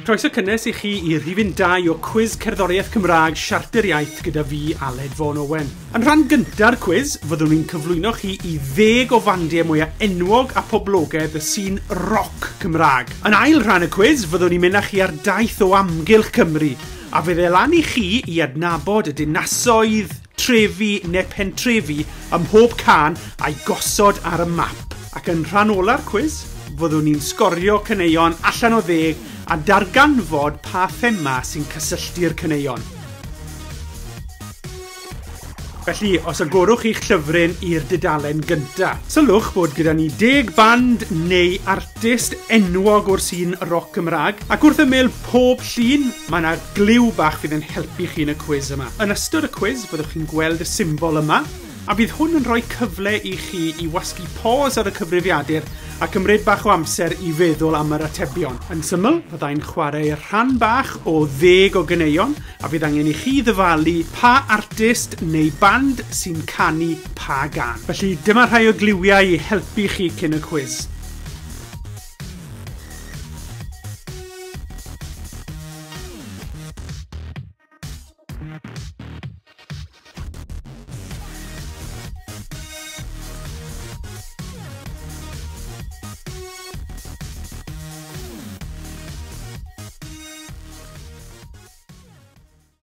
Croeso cynnes i chi i rhifyn 2 o Cwis Cerddoriaeth Cymraeg Siarter Iaith gyda fi, Aled Vaughan Owen. Yn rhan gynta'r cwis, fyddwn ni'n cyflwyno chi i 10 o fandiau mwyaf enwog a poblogaidd y sîn roc Cymraeg. Yn ail rhan y cwis, fyddwn ni'n mynd â chi ar daith o amgylch Cymru, a fydd e lan i chi i adnabod y dinasoedd, trefi neu pentrefi ym mhob cân a'i gosod ar y map. Ac yn rhan ola'r cwis, fyddwn ni'n sgorio caneuon allan o 10 a darganfod pa thema sy'n cysylltu'r caneuon. Felly, os agorwch chi'ch llyfryn i'r dudalen gyntaf, sylwch bod gyda ni 10 band neu artist enwog o'r sîn roc Cymraeg, ac wrth ymyl pob llun, mae yna gliw bach fydd yn helpu chi yn y cwis yma. Yn ystod y cwis, byddwch chi'n gweld y symbol yma, a bydd hwn yn rhoi cyfle i chi i wasgu pause ar y cyfrifiadur a cymryd bach o amser i feddwl am yr atebion. Yn syml, byddai'n chwarae rhan bach o 10 o ganeuon a fydd angen i chi ddyfalu pa artist neu band sy'n canu pa gân. Felly dyma rhai o gliwiau i helpu chi cyn y cwis.